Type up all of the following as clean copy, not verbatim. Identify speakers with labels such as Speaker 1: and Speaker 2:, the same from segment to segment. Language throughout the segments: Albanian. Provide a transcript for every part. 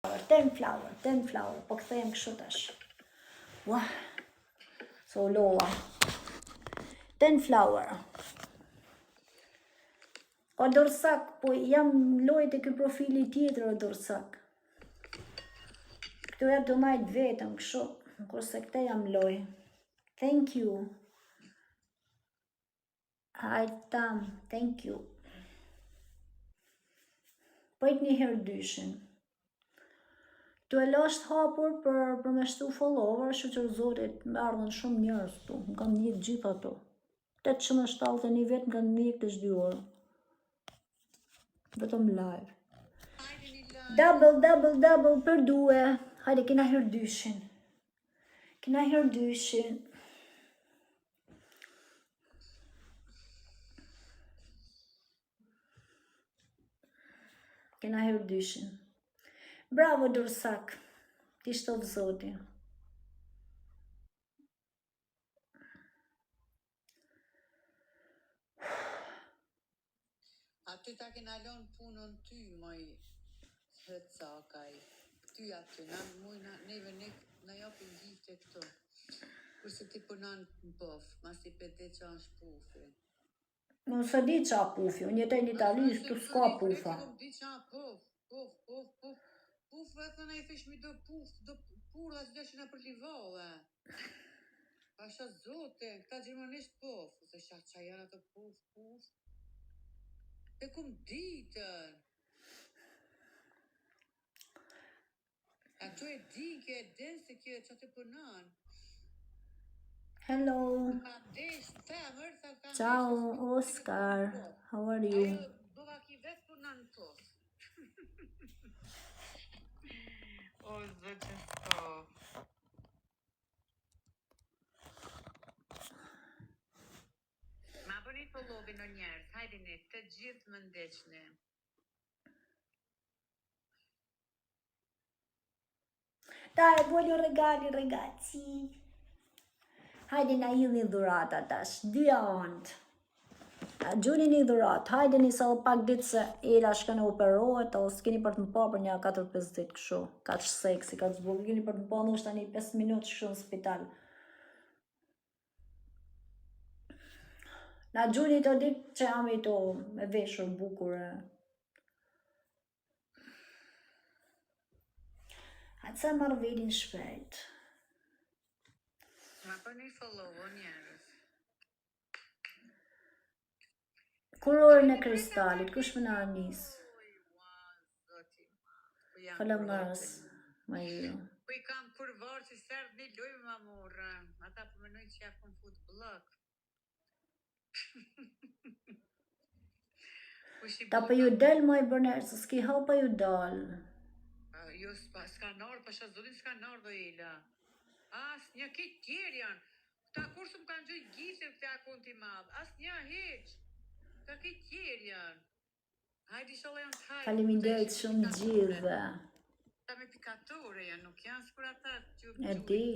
Speaker 1: Ten flower, ten flower, po kthehem kështu tash. Ua. So lola. Ten flower. O dorsak, po jam lojë te ky profili tjetër o dorsak. Këtu jam të majtë vetëm kështu, kurse këte jam lojë. Thank you. Hajtam, thank you. Prit një herë dyshin. Tu e lashtë hapur për, për me shtu follower, shyqyr zotit, më ardhën shumë njerëz këtu, më kanë ndjek gjithë ato. 871 vetë më kanë ndjek tash dy orë. Vetëm live. Double, double, double për due. Hajde, kena herë dyshin. Kena herë dyshin. Kena herë dyshin. Bravo, Dursak. T'i shtoftë zoti.
Speaker 2: Aty ta kena lon punën ty moj Hecakaj ty aty na mujna neve ne na japin gifte këtu kurse ti punon në puf masi pe di ça është
Speaker 1: pufi. Unë s'e di ça pufi, unë jetoj në Itali, këtu s'ka pufa.
Speaker 2: Nuk di ça puf, puf, puf, puf. Puf, e thënë ai fish mi do puf, do purra që dashin për livalle. Pasha zotin, këta gjermanisht puf, se sha qa janë ato puf, puf. E kum ditën. Ato e din, kjo e din se kjo që të punon.
Speaker 1: Hello.
Speaker 2: Ka ndesh, femër, tha ka
Speaker 1: Ciao, Oscar. How are you?
Speaker 2: Ajo, bova ki vetë punon në puf. O, zot që s'po. Ma bëni followin o njerëz, hajdeni, të gjithë më ndiqni.
Speaker 1: Dai, voglio regali, ragazzi. Hajde na hidhni dhurata tash, dyja anët. Gjuni një dhuratë, hajde një sa pak ditë se Ela shkon e operohet, o s'keni për të më pa për një 4-5 ditë kështu, kaq seksi, kaq zbukur, keni për të më pa ndoshta një 5 minutë kështu në spital. Na gjuni të ditë që jam i to me veshur bukur. e. Hajde se marr vedin shpejt.
Speaker 2: Ma bëni follow o njerëz.
Speaker 1: Kurorën e kristalit, kush më na nis? Faleminderit, ma ju.
Speaker 2: Po i kam kurvar që serdh një lojë ma morë. Ata po menojnë që ja kom fut bllok.
Speaker 1: Ta po ju del moj bërner, se s'ki hall pa ju dal.
Speaker 2: Jo, s'ka nardhë, pasha zotin s'ka nardhë o Ela. Asnjë, këtë tjerë janë. Këta kur s'më kanë gjujt giftin këtë akont i madh. Asnjë hiç. Këta këtë tjerë janë. Hajde inshallah janë të hajtë.
Speaker 1: Faleminderit shumë gjithëve.
Speaker 2: Këta me pikatore janë, nuk janë sikur ata
Speaker 1: që E di.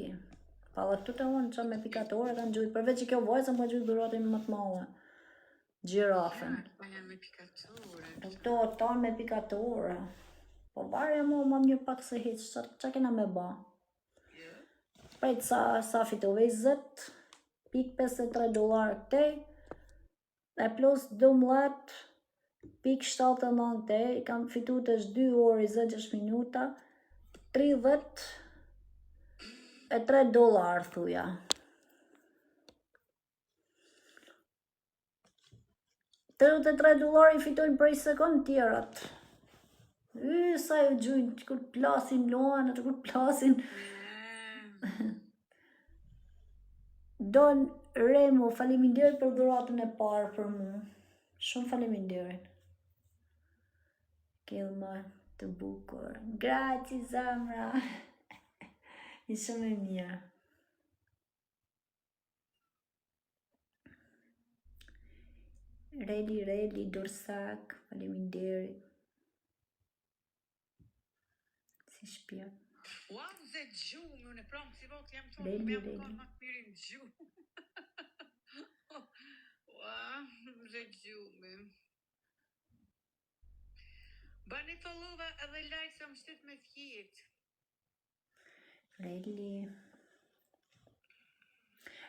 Speaker 1: Pa dhe këtu të unë që me pikatore kanë gjujt, përveç që kjo vajza më ka gjujt dhuratën më të madhe. Gjirafën.
Speaker 2: Ja, këta janë me pikatore.
Speaker 1: Këto tanë me pikatore. Po varja mu më mirë pak se hiç, ça, ça kena me ba? Prej sa, sa fitove 20.53 dollar këtej, e plus 12.79 këtej, i kam fitu tash 2 orë 26 minuta, 33 dollar thuja. 83 dollar i fitojnë prej sekond tjerat. Y, sa ju gjujnë, kur të plasin luanët, kur të plasin. Don Remo, faleminderit për dhuratën e parë për mu. Shumë faleminderit. Ke më të bukur. Grazie, zemra. Je shumë e mirë. Reli, reli, dursak, faleminderit. Si shpirt.
Speaker 2: Ua, më zë gjumi, unë e pramë si vokë, jam tonë, më jam konë më të mirin gjumë. Ua, më zë gjumi. Bani follow edhe like se më shtit me fjet.
Speaker 1: Reli.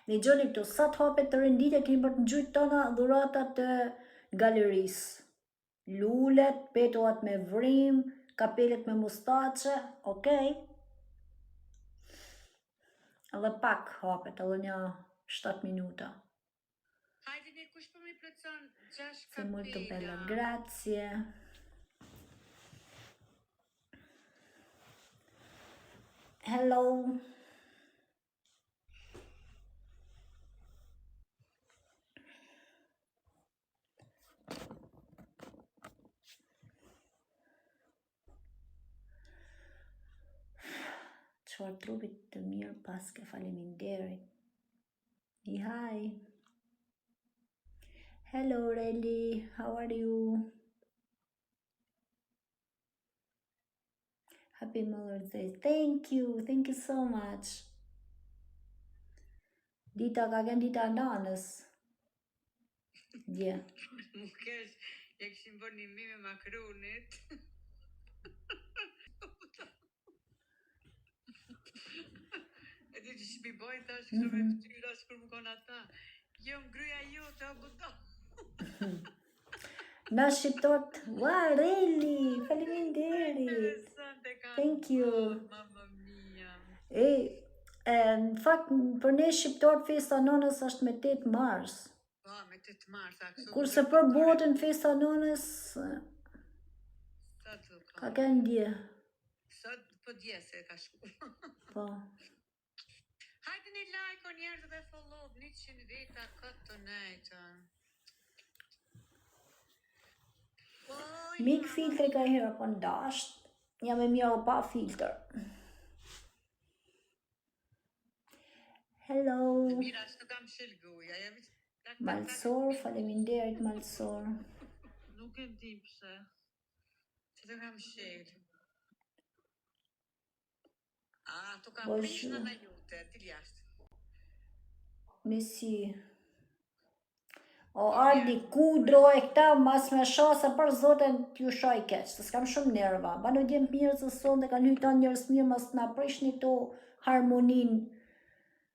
Speaker 1: Ne gjoni këtu, sa të hapet të renditje, kemi për të ngjyt tona dhuratat të galerisë. Lulet, petullat me vrim, kapelet me mustaqe, okej. Edhe pak hapet, edhe një 7 minuta.
Speaker 2: Hajde ne kush po mi plotëson 6
Speaker 1: Sei molto bella,
Speaker 2: kapela.
Speaker 1: grazie. Hello. Çfarë trupit të mirë paske, faleminderit. I hi. Hello Reli, how are you? Happy Mother's Day. Thank you, thank you so much. Dita ka kënë dita e nanës. Dje.
Speaker 2: Mu kesh, ja kishim bërë një meme Macronit. E di që shmi bojnë tash kështu me fytyra sikur më kon ata. Jo, më gruaja jote, o budall.
Speaker 1: Na shqiptarët, ua Reli, faleminderit.
Speaker 2: Interesante kanë
Speaker 1: Thank you.
Speaker 2: bërë, Mamma mia.
Speaker 1: E, e, në fakt, për ne shqiptarët festa e nënës është me 8 mars.
Speaker 2: Po, me 8 mars, a kështu.
Speaker 1: Kurse për botën festa e nënës e,
Speaker 2: Sot u
Speaker 1: ka
Speaker 2: ka.
Speaker 1: kënë dje.
Speaker 2: Sot po dje se ka shku.
Speaker 1: Po.
Speaker 2: Hajde një like o njerëz dhe follow 100 veta këtë të nejtën. Oj,
Speaker 1: Mik
Speaker 2: mama
Speaker 1: filtri ka herë, po ndasht. Jam e mirë o pa filtr. Hello.
Speaker 2: Mira, që nuk kam shel goja, jam i tak, tak, tak.
Speaker 1: Malsor, faleminderit Malsor.
Speaker 3: Nuk e di pse.
Speaker 2: Që të kam shel. A, tu kam prish
Speaker 1: Bonjour.
Speaker 2: në në jute, til jashtë.
Speaker 1: Messi. O Ardi, kudro e këta mas me sha se për zotin t'ju shaj keq, se s'kam shumë nerva. Bano djem të mirë se sonte kanë hyrë tanë njerëz të mirë, mos na prishni to harmonin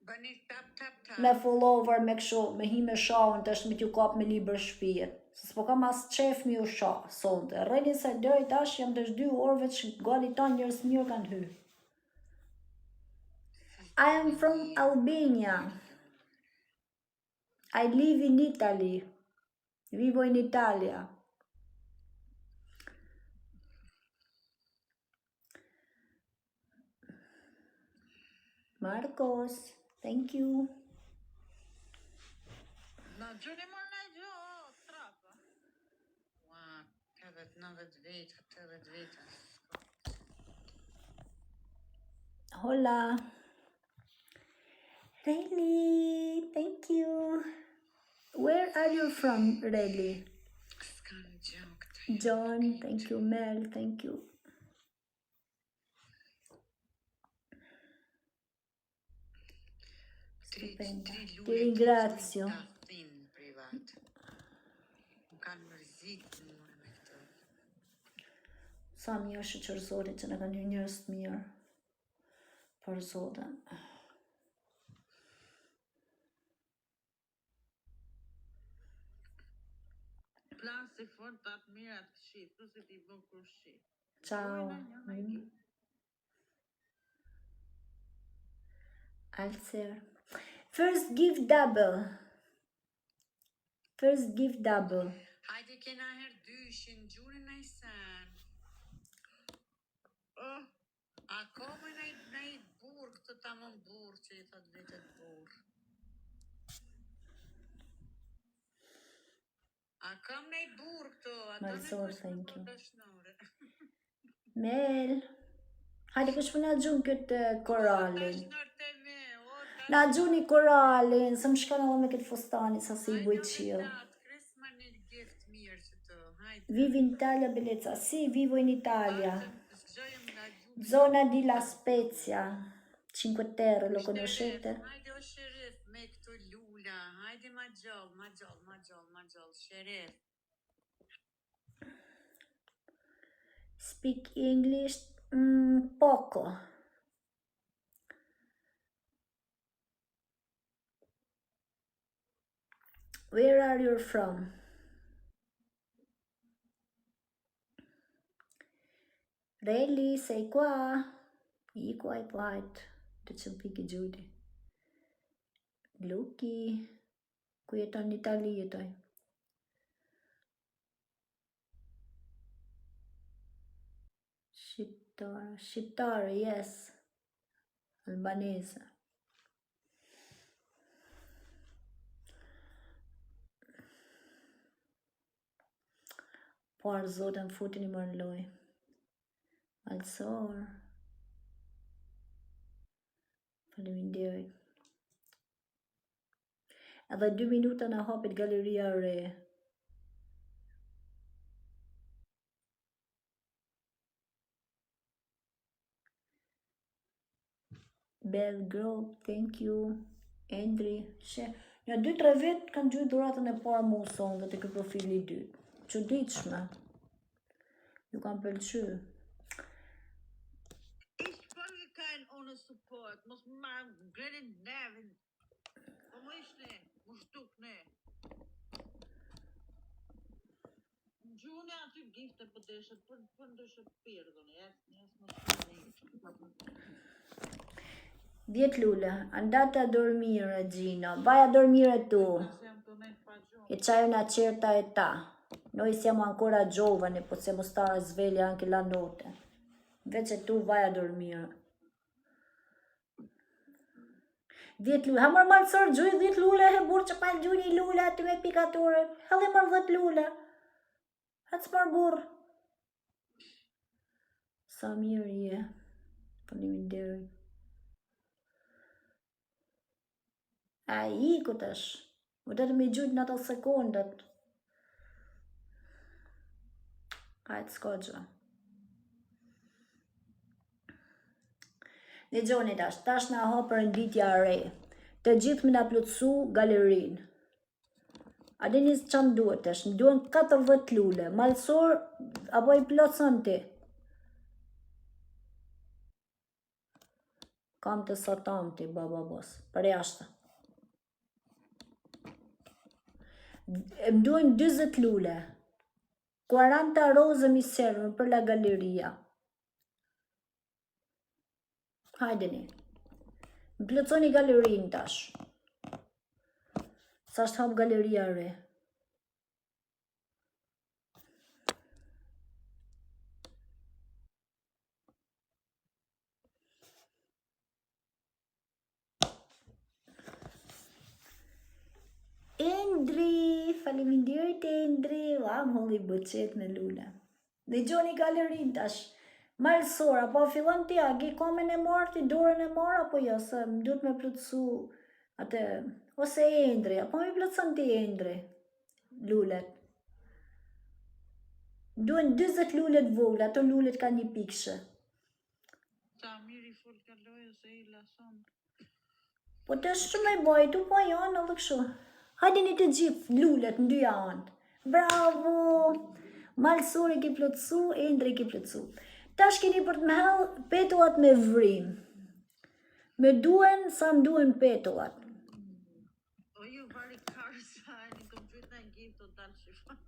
Speaker 2: Bëni tap, tap, tap.
Speaker 1: me follower, me kështu, me hi me shahun, tash me t'ju kap me libër shtëpiet. Se s'po kam as qef me ju sha sonte. Rreni se deri tash jam tash 2 orë veç gati tanë njerëz të mirë kanë hy. I am from Albania. I live in Italy. Vivo in Italia. Marcos, thank you.
Speaker 3: Na gjeni më në gjë, o, trapa.
Speaker 2: Ua, 80, 90 veta, 80 veta.
Speaker 1: Hola. Rayleigh, thank you. Where are you from, Rayleigh?
Speaker 2: S'kan gjë këta. janë
Speaker 1: John,
Speaker 2: të
Speaker 1: thank you. Mel, thank you.
Speaker 2: Tri,
Speaker 1: Stupenda.
Speaker 2: tri
Speaker 1: Ti
Speaker 2: lule, tri
Speaker 1: ringrazio.
Speaker 2: ta thin privat. Më kanë mërzit mua me këtë.
Speaker 1: Sa mirë shyqyr Zotit që na kanë hyrë njerëz të mirë. Për Zotin.
Speaker 3: Plasi fort të atë mira të këqij, tu si ti bën kur shi.
Speaker 1: Ciao.
Speaker 3: Ujna një hajdi.
Speaker 1: Alcer. First give double. First give double.
Speaker 2: Hajde kena herë dyshin, gjurin në i sen.
Speaker 3: Oh,
Speaker 2: Akoma në i, në i burr, këtë tamam burr që i thot vetet burr. A kam në i burr këto, ato në
Speaker 1: Malsor,
Speaker 2: kush më
Speaker 1: thank
Speaker 2: thot
Speaker 1: you.
Speaker 2: dashnore.
Speaker 1: Mel. Hajde kush po na gjun këtë koralin.
Speaker 2: Dashnor të me, o
Speaker 1: Na gjuni koralin, se më shkon edhe me këtë fustani sa si i
Speaker 2: Hajde
Speaker 1: bëj
Speaker 2: me
Speaker 1: qiell.
Speaker 2: datë, Krisma një gift mirë që të, hajde.
Speaker 1: Vivo in Italia, bellezza. Sì, vivo in Italia.
Speaker 2: Pasën, zgjojëm nga gjumi.
Speaker 1: Zona di La Spezia. Cinque Terre, lo
Speaker 2: Sherif,
Speaker 1: conoscete?
Speaker 2: Hajde o Sherif me këto lula, hajde ma gjall, ma gjall, ma gjall, ma gjall, Sherif.
Speaker 1: Speak English mm, poco. Where are you from? Reli, sei qua? Iku ai po hajt, të që piki gjudi. Luki, ku jeton në Itali jetoj. Shqiptare, shqiptare, yes. Albanese. Por zotin futini më në lojë. Malsor. Faleminderit. Edhe dy minuta na hapet galeria e re. Bell Group, thank you. Endri, she, një 2-3 vjet kanë gjujt dhuratën e parë mu sonë dhe te ky profili i dytë. Çuditshme. Ju kam pëlqy.
Speaker 3: Ich folge kein ohne support, mos më marrë grenin nervin. Po më ishte, më shtuk ne. Gjune aty gifte po deshe, për, për ndryshe pirdhën, jes, jes, mos
Speaker 1: 10 lule, andate a dormire Gino, vai a dormire tu. E c'hai una certa età. Noi siamo ancora giovani, possiamo stare svegli anche la notte. Invece tu vai a dormire. 10 lule, ha mër malsor gjuj 10 lule, he burrë që pa gjuj një lule aty me pikaturën, hedhi mër 10 lule, hec mër burrë. Sa mirë je, faleminderit. A iku tash, u do të me gjujt në ato sekondat. Hajtë, s'ka gjë. Dëgjoni tash, tash na hap renditja e re. Të gjithë me na plotësu galerinë. A dini ça më duhet tash? Më duhen 40 lule. Malsor, apo i plotëson ti? Kam të satan ti, baba bos. Për jashtë. Më duhen 40 lule. 40 rose mi servono për la galleria. Hajdeni. Më plotësoni galerinë tash. Sa është hap galeria e re. Endri, faleminderit Endri, ua më holli buqet me lule. Dëgjoni galerinë tash. Malsor, apo fillon ti, a ke komën e marrë ti, dorën e marrë, apo jo, se më duhet me plotësu atë, ose Endri, apo mi plotëson ti Endri, lulet. Duhen 40 lule të vogla, ato lulet kanë një pikëshe.
Speaker 3: Sa mirë i fol kaloj ose i lason.
Speaker 1: Po të shumë e boj, tu po janë edhe kështu. Hajdeni të gjithë lulet në dyja anët. Bravo! Malsor i ki plotësu, Endri i ki plotësu. Tash keni për të më hedh petullat me vrim. Me duen sa më duen petullat.
Speaker 3: O ju vari karsa, një kompjuter në gift të dalë shifon.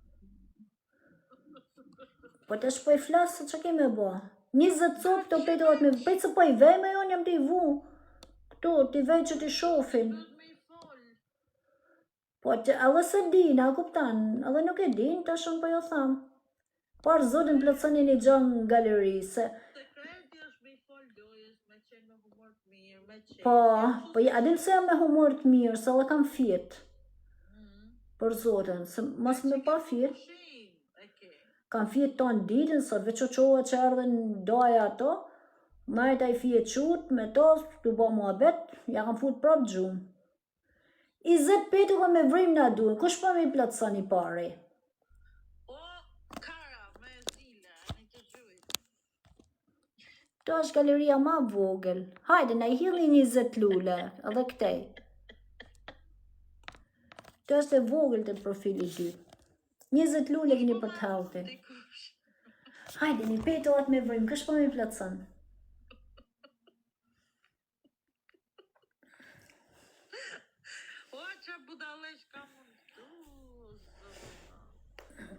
Speaker 1: Po tash po i flas se çka kemi bë. 20 copë të petullat me prit se po i vej me unë jam të i vu. Këtu ti vej që ti shofin. Po që edhe se din, a kupton, edhe nuk e din, tash unë po ju tham. Par zotin plotësoni një gjë në galeri se
Speaker 3: Sekreti është me i fol lojës, me qenë me humor të mirë, me qenë.
Speaker 1: Po, po ja, a din pse jam me humor të mirë, se edhe kam fjet.
Speaker 3: Mm.
Speaker 1: Për zotin, se mos me pa fjet.
Speaker 3: Pushim, e ke.
Speaker 1: Kam fjet tonë ditën, sot veç u çova që erdhën daja ato, najta i fije qut me to, tu bo muhabet, ja kam fut prap gjumë. 20 petulla me vrim na duhen, kush po më i plotëson i pari?
Speaker 3: O, kara, me zile, ani të gjujt.
Speaker 1: Këto është galeria ma vogël. Hajde, na i hidhni 20 lule, edhe këtej. Këto është e vogël të profili 2. 20 lule keni për të hedhur. Hajde, një petullat me vrim, kush po m'i plotëson?
Speaker 3: O, që budallesh kam unë këtu,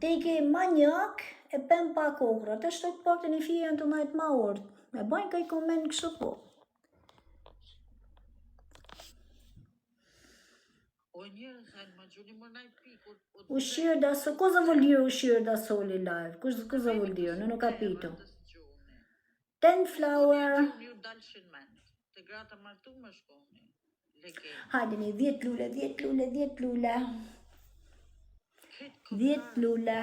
Speaker 1: Te i ke manjak e pem pa kokra, të shtë të pak të një fije janë të najtë ma ortë. Me bajnë kaj koment kështu po.
Speaker 3: O njerëz, hajde ma gjuni më naj pikë. O,
Speaker 1: o Ushirë da so, ku zë vëldirë ushirë da soli live? Ku ku zë vëldirë? Në nuk ka pitu. Ten flower.
Speaker 3: Ju dalshin mend. Të grata martu më shkoni. Lege.
Speaker 1: Hajde një 10 lule, 10 lule, 10 lule.
Speaker 3: Këtë
Speaker 1: 10 lule.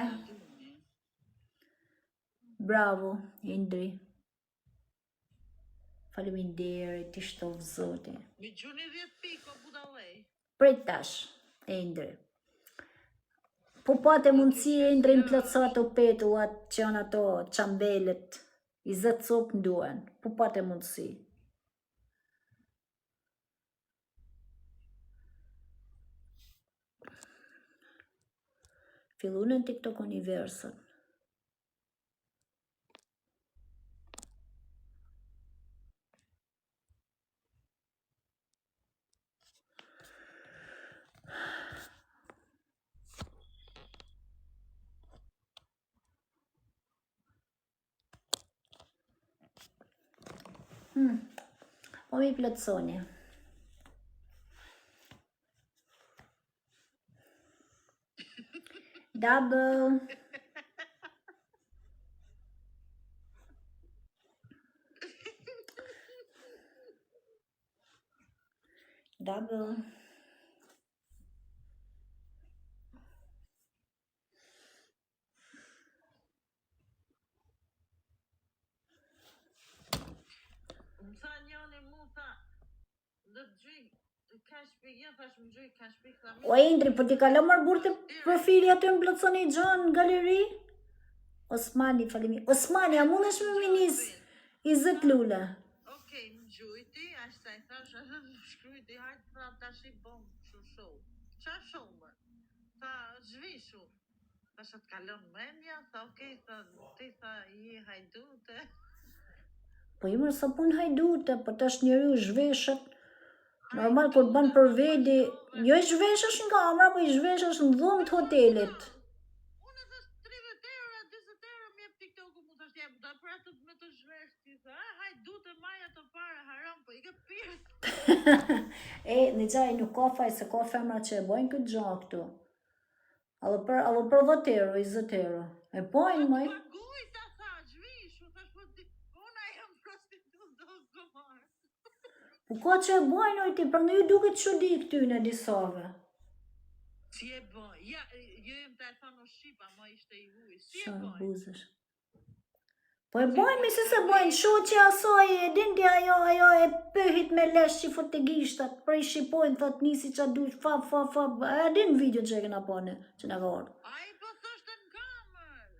Speaker 1: Bravo, Indri. Faleminderit, ti shtoftë zoti.
Speaker 3: Mi gjuni 10 pikë, o budallej.
Speaker 1: Prit tash, Indri. Po pate mundësi Indri më plotëso ato petullat që janë ato çambelet, i zët copë më duen. Po pate mundësi. Fillu në TikTok universin. Hmm. Po mi plotësoni. Double. Double.
Speaker 3: Më tha njani mu tha, do të gjyj, cash pik, jo thash më gjyj cash pik, tha
Speaker 1: O Indri, po ti ka lënë marrë burrë te profili aty më plotësoni gjë në galeri? Osmani, falemi. Osmani, a mundesh me mi nis 20 lule?
Speaker 3: Okej, më gjujti, aq sa i thash, edhe më shkrujti, hajtë tha tash i bom kështu show. Qa show më? Tha, zhvishu. Thash a të kalon mendja, tha okej, tha, ti tha je hajdute.
Speaker 1: Po jo mërë sa punë hajdute, po tash njeriu zhveshet. Normal kur bën për vedi, jo i zhveshesh në kamera, po i zhveshesh në dhomë të hotelit.
Speaker 3: Unë thash 30 euro, 40 euro më jep TikToku, mu thash jep, do për atë me të zhvesh ti tha, "Ah, hajdute maj ato para haram, po i ke pirë.
Speaker 1: E, në gjaj nuk ka faj se ka femra që e bojnë këtë gjë këtu. Allo për, allo për 10 euro, 20 euro. E bojnë, moj.
Speaker 3: Paguj ta tha, zhvishu, thash po ti, unë jam prostitut, do s'do marr.
Speaker 1: Po ka që e bojnë, oj ti, prandaj ju duket çudi këtyne disave.
Speaker 3: Si e boj? Ja, jo jem ta e thonë o shqip, ama ishte i huj. Si e
Speaker 1: Sa
Speaker 3: boj?
Speaker 1: buzësh. Po e bojnë, mi si se bojnë, shoqja asaj, e din ti ajo, ajo e pëhit me lesh që fut të gishtat, për i shqipojnë, thot nisi që dush, fa, fa, fa, e din video që e kena po ne, që na ka ardhur.
Speaker 3: Ai po thoshte në kamerë.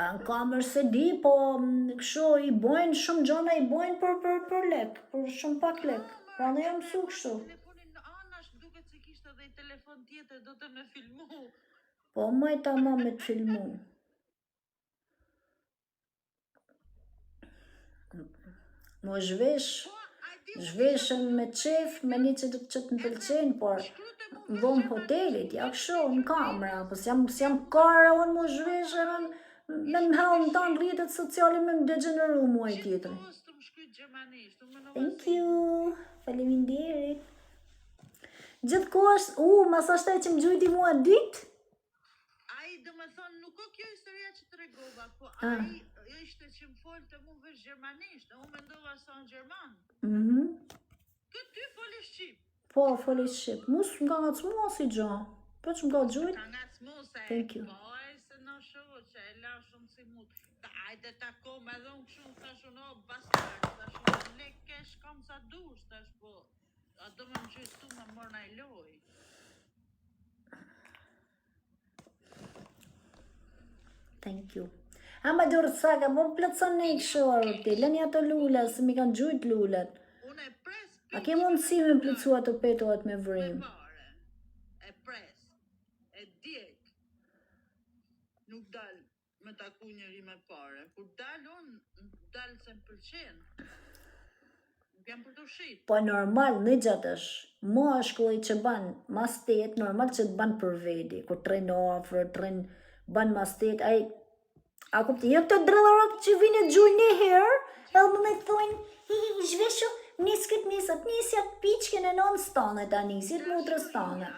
Speaker 1: A në kamerë se di, po mm, kështu i bojnë shumë gjona i bojnë për, për, për lek, për shumë pak lek. Prandaj jam mësu kështu.
Speaker 3: Telefonin në anash, duket se kishte edhe i telefon tjetër, do të me filmu.
Speaker 1: Po maj ta ma me të filmu. Mo zhvesh,
Speaker 3: Po, a di unë
Speaker 1: zhveshen me qef, me një që të, që të më pëlqen, por
Speaker 3: shkrute mu
Speaker 1: në dhomë hotelit, ja kështu, në kamera, po s'jam, s'jam kara unë mu zhvesh edhe me më hellë në tanë rrjetet sociale me më degjeneru muaj tjetër.
Speaker 3: Gjithë të më shkryt gjermanisht, unë menova
Speaker 1: Thank
Speaker 3: se
Speaker 1: you, faleminderit. Gjithkohës, u, mas është e që më gjujti mua ditë?
Speaker 3: Ai do me thonë, nuk o kjo historia që të regova, po
Speaker 1: Ah.
Speaker 3: ai ishte që më folte mu vesh gjermanisht, e unë mendova se on gjerman.
Speaker 1: Mhm.
Speaker 3: Këtë ty foli shqip.
Speaker 1: Po, foli shqip. Mu s'më ka ngacmu si gjë. Po që më ka gjujt?
Speaker 3: Ka ngacmu se
Speaker 1: Thank you.
Speaker 3: po e se në shoqe, e la shumë si mut. Ta ajde takom edhe unë kështu thash unë o bastard, thash unë lek kesh kam sa dush, thash po. A do me më gjujt tu me mor naj loj.
Speaker 1: Thank you. Ama dorë saka, po plotëson ne kështu ti. Lëni ato lule, se mi kanë gjujt lulet.
Speaker 3: Unë e pres
Speaker 1: A ke mundësi me plotësu ato petullat me
Speaker 3: me
Speaker 1: vrim?
Speaker 3: pare. E pres. E djeg. Nuk dal. me taku njeri me pare. Kur dal unë, dal se më pëlqen. Nuk jam për të shit.
Speaker 1: Po normal, një gjatë është, mashkulli që ban mas tet, normal që të ban për vedi, kur të rrinë afër, të rrinë ban mas tet, ai, a kupti, jo këto dredharok që vinë e gjujnë një herë, edhe më me thonë, hi, hi, hi, zhveshu, nis këtë nis atë, nis atë piçkën e nënës tane ta nisit, motrës tane.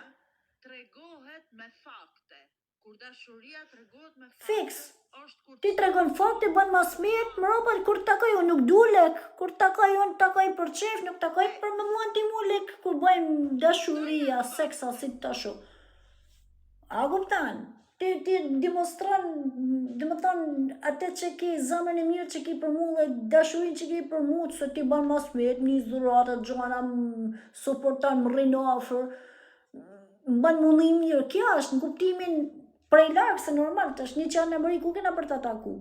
Speaker 3: Tregohet me fakte. Kur dashuria tregohet me fakte,
Speaker 1: Fiks.
Speaker 3: është kur
Speaker 1: Ti tregon fakte, bën mas mirë, mrapa kur të takoj unë nuk du lek, kur të takoj unë takoj për qef, nuk takoj për me mua ti mu lek, kur bëjmë dashuria, seksa, si të tashu. A kupton? Ti, ti demonstron, dhe më thonë, atë që ke zemrën e mirë që ke për mu dhe dashurinë që ke për mu, se ti bën mas mirë, një dhuratë, gjana, më suporton, më rrinë afër, më bën mu një mirë. Kjo është në kuptimin prej larg se normal, tash një që janë në Amerikë, ku kena për ta taku?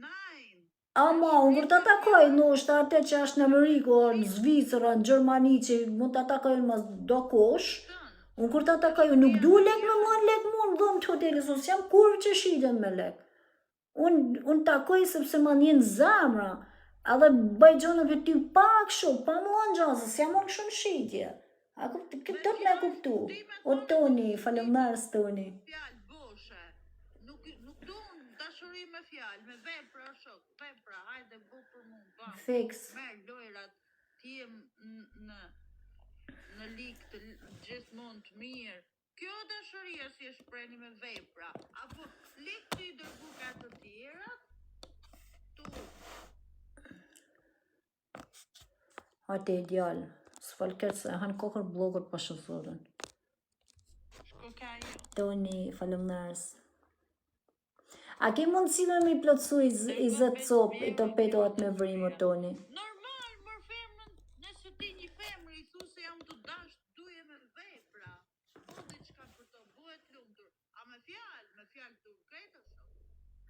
Speaker 3: Nein.
Speaker 1: Ama, unë kur ta takoj, ndoshta atë që është në Amerikë, o në Zvicër, o në Gjermani, që mund ta takoj mas do kosh,
Speaker 3: Tën.
Speaker 1: unë kur ta takoj, unë nuk du lek me marr lek mu në dhomë të hotelit, unë s'jam kurvë që shiten me lek. Unë un takoj sepse ma ndjen zemra, edhe bëj gjëna për ty pak kështu, pa më lënë gjë, se s'jam unë kështu në shitje. A kupt, këtë do të me kuptu. O Toni, faleminderit Toni.
Speaker 3: Fjalë boshe. Nuk nuk du unë dashuri me fjalë, me vepra o shok, vepra, hajde bu për mu, bam.
Speaker 1: Fiks.
Speaker 3: Merr lojrat, ti je n- në në lik të l- gjithmonë të mirë. Kjo dashuria si e shprehni me vepra, apo lek ti i dërgu ka të tjerat, tu
Speaker 1: Hajde djalë, s'fal keq se han kokër bllokët pa shëzorën.
Speaker 3: shko ka jo.
Speaker 1: Toni, faleminderit. A ke mundësi me mi plotësu i, z- i zët cop, i të petohet me vrimë, o Toni?
Speaker 3: Normal, mër femrën, nëse ti një femër i thu se jam të dasht, duje me vepra. Bo diçka për to, bëhet lumtur. A me fjalë, me fjalë tu krejt o shok.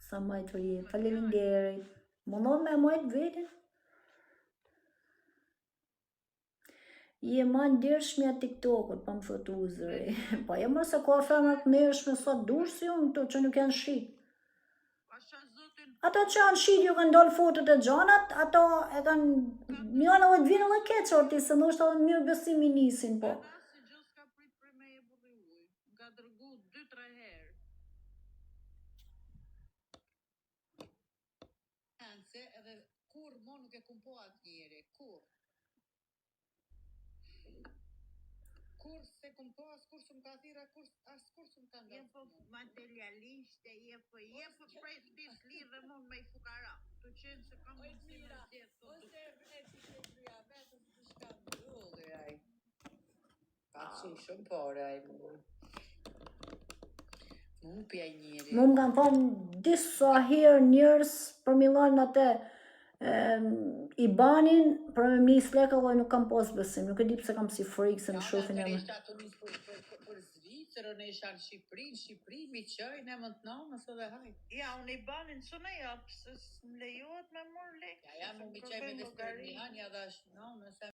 Speaker 1: Sa majtë për je, faleminderit. Mundon me majtë veten? Je ma ndershmja TikTokut, pa më thot uzëri. Po jo mërë se ka femra të ndershme sa dush si unë këto që nuk janë shit.
Speaker 3: Pasha zotin,
Speaker 1: Ato që janë shit ju kanë dalë fotot e gjanat, ato e kanë njëna dhe të vinë edhe keq orti, se ndoshta edhe mirë besimi nisin, po.
Speaker 3: Edhe asë gjë s'ka prit për me e burri ujë. Më ka dërgu 2-3 herë.
Speaker 2: Ance, edhe kur mo nuk e kum po atë njeri, kur. Kur se kum po, as kur s'm ka thira, kur, as kur s'm ka
Speaker 3: Je po
Speaker 2: ngacmu.
Speaker 3: materialiste, je po, je po pres ti s'lidhem unë me i fukara. Tu qenë se kam
Speaker 2: Oj,
Speaker 3: mundësi me
Speaker 2: Mira,
Speaker 3: zgjedh këto
Speaker 2: Ose e vret si që kryja vetë, ose të shka ndrulli ai. Ka qenë shumë pare ai mu. Mu hupi ai njeri.
Speaker 1: Mu më kanë thonë disa herë njerëz për mi lënë atë e, i banin për me mnis lekë dhe nuk kam pas besim, nuk e di pse kam si frikë se më shohin
Speaker 2: e
Speaker 1: e më.
Speaker 2: Isha të nis për, për, për, për Zvicër, unë isha në Shqipëri, në Shqipëri, mi qoj, në më të nënës edhe haj.
Speaker 3: Ja, unë i banin së në jap, se s'më lejohet me morë lek.
Speaker 2: Ja, ja,
Speaker 3: se
Speaker 2: mu mi
Speaker 3: më
Speaker 2: qoj me
Speaker 3: kërkojnë
Speaker 2: dhe
Speaker 3: llogari.
Speaker 2: një ja dhash nënës, e.